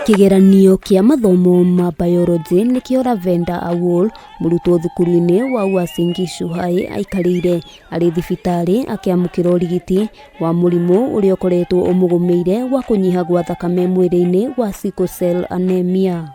Kĩgeranio kĩa mathomo ma Biology nĩkĩo Lavender Awuor, mũrutwo thukuru-inĩ wa Uasin Gishu High aikarĩire arĩ thibitarĩ akĩamũkĩra ũrigiti wa mũrimũ ũrĩa ũkoretwo ũmũgũmĩire wa kũnyiha gwa thakame mwĩrĩ-inĩ wa sickle cell anemia.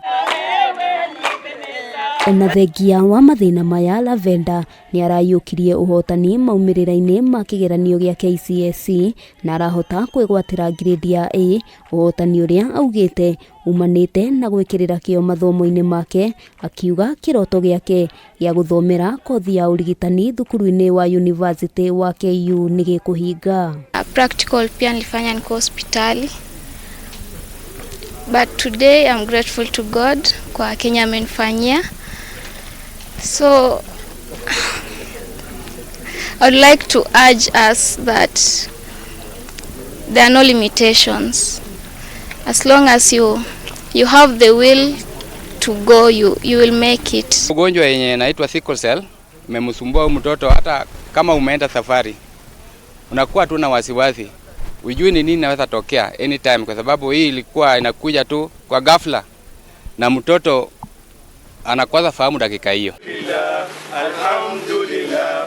Ona thengia wa mathĩna maya, Lavender nĩ araiyũkirie ũhotani maumĩrĩra-inĩ ma kĩgeranio gĩa KCSE na arahota kwĩgwatĩra ngirĩndi ya A, ũhotani ũrĩa augĩte umanĩte na gwĩkĩrĩra kĩo mathomo-inĩ make, akiuga kĩroto gĩake gĩa gũthomera kothi ya ũrigitani thukuru-inĩ wa University wa KU nĩ gĩkũhinga. Practical pia nilifanya niko hospitali, but today I'm grateful to God kwa kenye amenifanyia. So I would like to urge us that there are no limitations. As long as you have the will to go, you will make it. Ugonjwa yenye inaitwa sickle cell imemsumbua huyu mtoto. Hata kama umeenda safari, unakuwa tu na wasiwasi, ujui ni nini inaweza tokea anytime, kwa sababu hii ilikuwa inakuja tu kwa ghafla na mtoto anakosa fahamu dakika hiyo.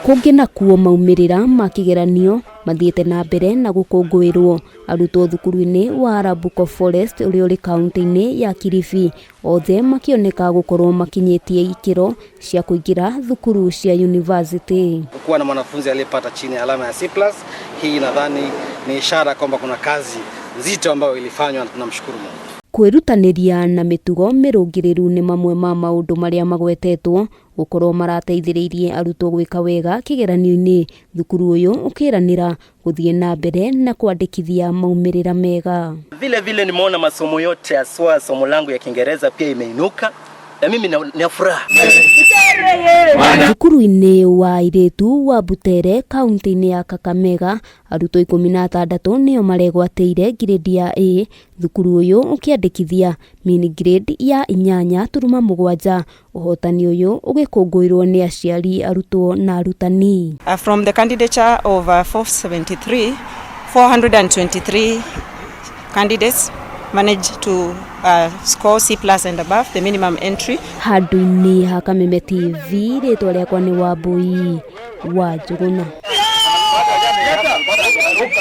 Kũngĩ nakuo, maumĩrĩra ma kĩgeranio mathiĩte na mbere na gũkũngũĩrwo arutwo thukuru-inĩ wa Arabuko Forest ũrĩa ũrĩ kaunti-inĩ ya Kilifi, othe makĩoneka gũkorwo makinyĩtie ikĩro cia kũingĩra thukuru cia university. Kuwa na mwanafunzi aliyepata chini ya alama ya C+, hii nadhani ni ishara kwamba kuna kazi nzito ambayo ilifanywa na tunamshukuru Mungu. Kwĩrutanĩria na mĩtugo mĩrũngĩrĩru nĩ mamwe ma maũndũ marĩa magwetetwo gũkorwo marateithĩrĩirie arutwo gwĩka wega kĩgeranio-inĩ, thukuru ũyũ ũkĩranĩra gũthiĩ na mbere na kwandĩkithia maumĩrĩra mega. Vile vile nimeona masomo yote, haswa somo langu ya Kiingereza pia imeinuka na mimi na furaha. Thukuru-inĩ wa airĩtu wa Butere, kaunti-inĩ ya Kakamega, arutwo 16 nĩo maregwatĩire ngirĩndi ya A, thukuru ũyũ ũkĩandĩkithia mean grade ya 8.7. Ũhotani ũyũ ũgĩkũngũĩrwo nĩ aciari, arutwo na arutani. From the candidature of 473, 423 candidates managed to score C plus and above, the minimum entry. Handũ-inĩ ha Kameme TV, rĩtwa rĩakwa nĩ Wambui wa Njũgũna.